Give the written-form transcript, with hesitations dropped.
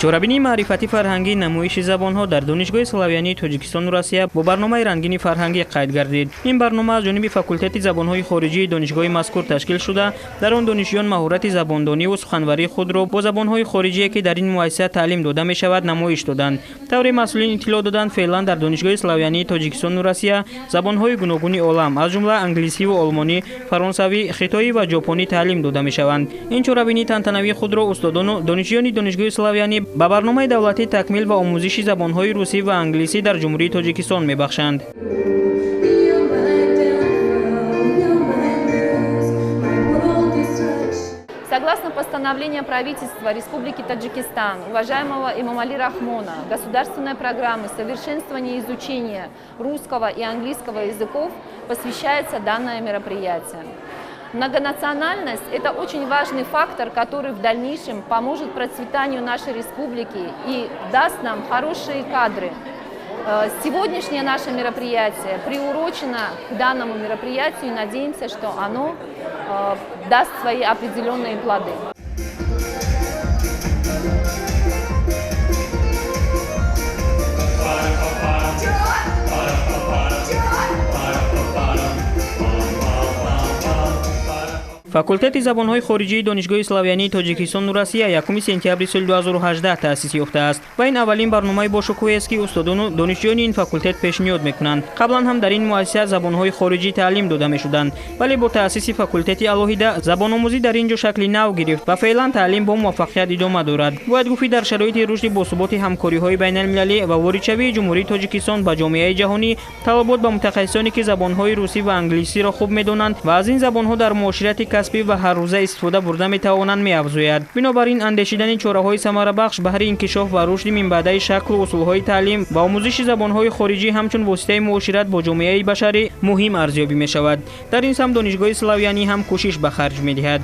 Чорабинии маърифатӣ фарҳангӣ «Намоиши забонҳо» дар Донишгоҳи славянии Тоҷикистону Россия бо барномаи рангини фарҳангӣ қайд гардид. Ин барнома аз ҷониби факултети забонҳои хориҷии донишгоҳи мазкур ташкил шуда, дар он донишҷӯён маҳорати забондониву суханварии худро бо забонҳои хориҷие, ки дар ин муассиса таълим дода мешавад, намоиш доданд. Тавре масъулин иттилоъ доданд, феълан дар Донишгоҳи славянии Тоҷикистону Россия забонҳои гуногуни олам, аз ҷумла англисиву олмонӣ, фаронсавӣ, хитоӣ ва ҷопонӣ таълим дода мешаванд. Ин чорабинии тантанавии худро устодону донишҷӯёни Донишгоҳи славянӣ ба барномаи давлатии такмил ва омӯзиши забонҳои русӣ ва англисӣ дар Ҷумҳурии Тоҷикистон мебахшанд. You're my downfall, you're my muse, my world destruction. Согласно постановлению правительства Республики Таджикистан, уважаемого Эмомали Рахмона, государственной программы совершенствования и изучения русского и английского языков посвящается данное мероприятие. Многонациональность – это очень важный фактор, который в дальнейшем поможет процветанию нашей республики и даст нам хорошие кадры. Сегодняшнее наше мероприятие приурочено к данному мероприятию, и надеемся, что оно даст свои определенные плоды. Факултети забонҳои хориҷии Донишгоҳи славянии Тоҷикистону Россия 1 сентябри соли 2018 таъсис ёфтааст ва ин аввалин барномаи бошукӯҳест, ки устодону донишҷӯёни ин факултет пешниҳод мекунанд. Қаблан ҳам дар ин муассиса забонҳои хориҷӣ таълим дода мешуданд, вале бо таъсиси факултети алоҳида забономӯзӣ дар ин ҷо шакли нав гирифт ва феълан таълим бо муваффақият идома дорад. Бояд гуфт, дар шароити рушди босуботи ҳамкориҳои байналмилалӣ ва воридшавии Ҷумҳурии Тоҷикистон ба ҷомеаи ҷаҳонӣ, талабот ба мутахассисоне, ки забонҳои русӣ ва англисиро хуб медонанд ва аз ин забонҳо дар муоширати касбӣ ва ҳаррӯза истифода бурда метавонанд, меафзояд. Бинобар ин, андешидани чораҳои самарабахш баҳри инкишоф ва рушди минбаъдаи шаклу усулҳои таълим ва омӯзиши забонҳои хориҷӣ ҳамчун воситаи муошират бо ҷомеаи башарӣ муҳим арзёбӣ мешавад. Дар ин самт Донишгоҳи славянӣ ҳам кӯшиш ба харҷ медиҳад.